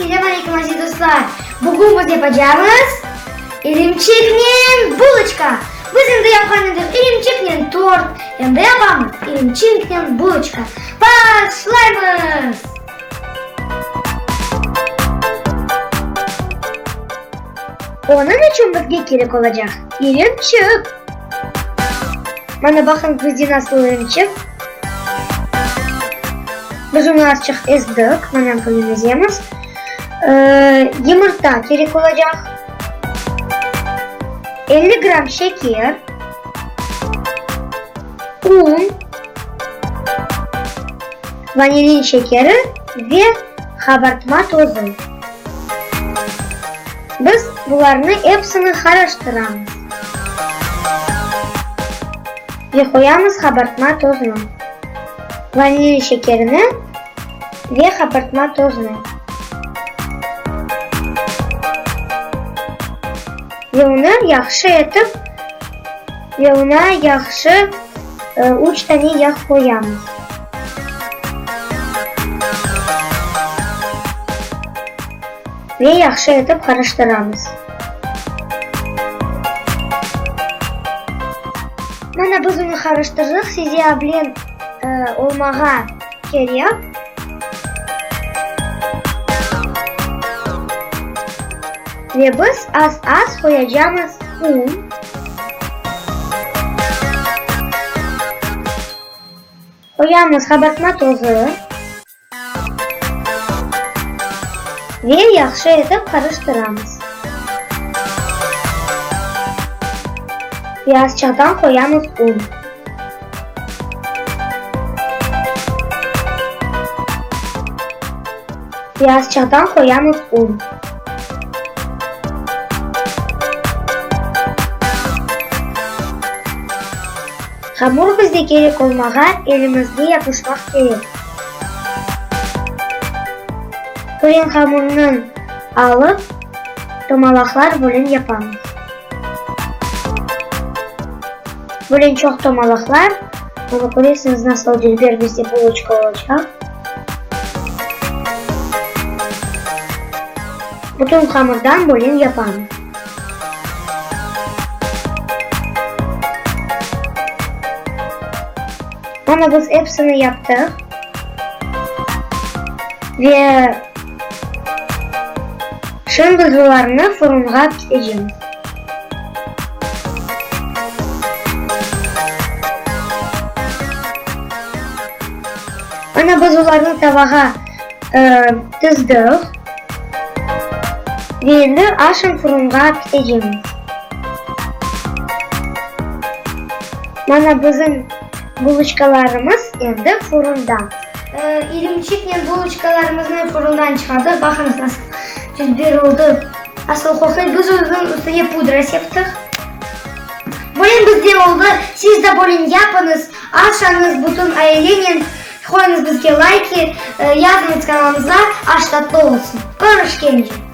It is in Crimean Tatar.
Selâm aleyküm aziz dostlar! Bugün biz yapacağımız irimçiknen buloçka. Biz endi yapqan edik irimçiknen tort, endi yapamız irimçiknen buloçka. Başlaymız! Onıñ içün bizge kerek olacaq irimçik. Mana baqıñ bizde nasıl irimçik. Biz onı azçıq ezdik, mana böyle ezemiz. Yımırta kerek olacaq. 50 gramm şeker, un, vanilin şekeri ve qabartma tozu. Biz bularnı epsini qarıştıramız ve qoyamız qabartma tozunı, vanilin şekerini ve qabartma tozunı. Ve onı yahşı etip, ve oña yahşı üç tane yağ qoyamız. Ve yahşı etip qarıştıramız. Mana biz onı qarıştırdıq, size ablen olmağa kerek. Ve biz az-az qoyacamız un. Qoyamız qabartma tozu. Ve yahşı etip qarıştıramız. Ve azçıqtan qoyamız un. Ve azçıqtan qoyamız un. Hamur bizde kerek olmağa elimizge yapışmaq kerek. Fırın hamurnı alıp, tomalaqlar bölün yapamız. Bölün çoq tomalaqlar, mana köresiñiz nasıl dülber bizde buloçka olacaq. Bütün hamırdan bölün yapamız. Mana biz epsini yaptıq. Ve şimdi biz bularnı fırınğa pişireceğiz. Mana biz olarnı tavağa tizdik ve endi aşın fırınğa pişireceğiz. Mana bizim buloçkalarımız endi fırında. İrimçiknen buloçkalarımıznı fırından çıqardıq. Baqıñız nasıl dülber oldı. Asıl qoquy. Biz onıñ üstüne pudra septik. Böyle bizde oldı. Siz de böyle yapıñız. Aşañız bütün ailenen. Qoyuñız bizge layki, yazıñız kanalımızğa. Aş tatlı olsun. Körüşkence!